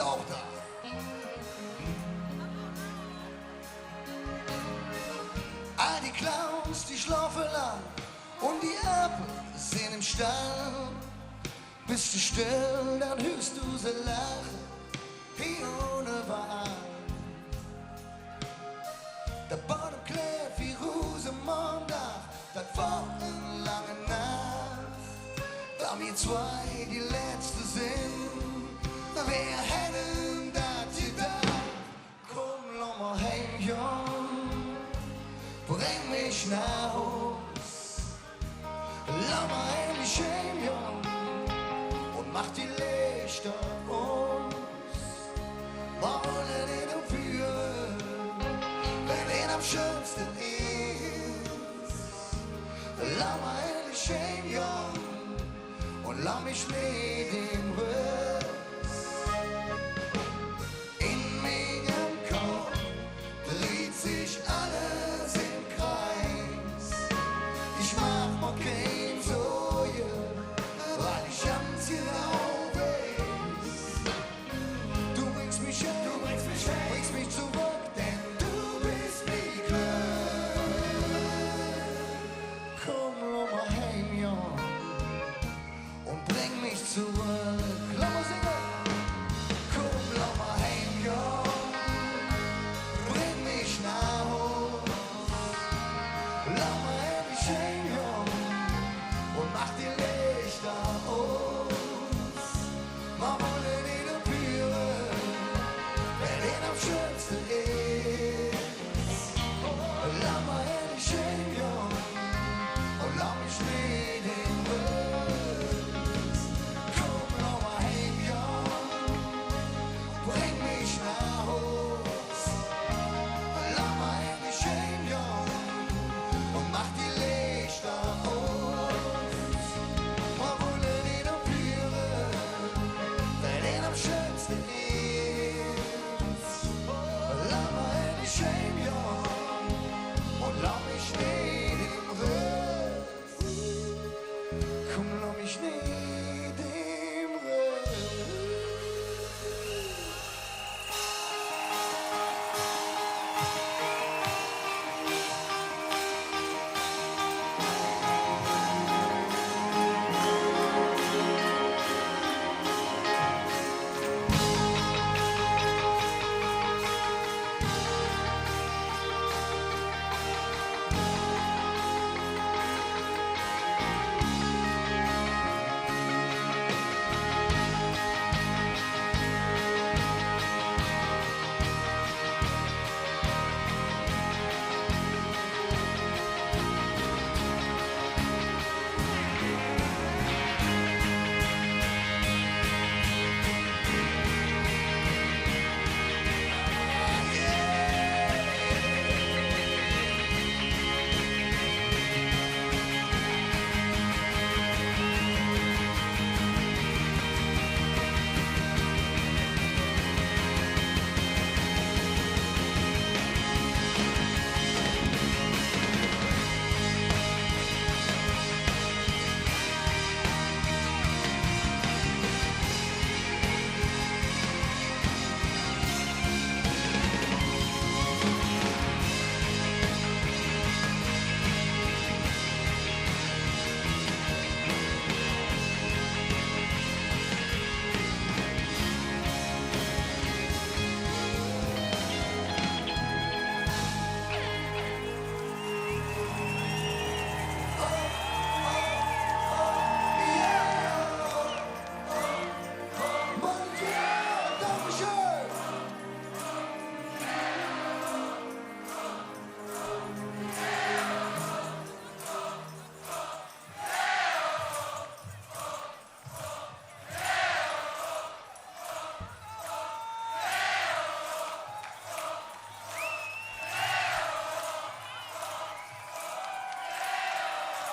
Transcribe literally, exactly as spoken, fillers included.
Auch da. All die Clowns, die schlofe lang un die Ape sin em Stall. Bes de still, dann hürs do se lache, hee un üvverall. Der Boddem klääv wie Rusemondag, dat wor en lange Naach. Do mer zwei die Letzte sin, wä hätt dat gedaach? Kumm, loss mer heimgonn, bräng mich noh Hus. Loss mer endlich heimgonn un maach die Leechter us. Mer wolle nit emföhre, wann et am schönste es. Loss mer endlich heimgonn un loss mich nit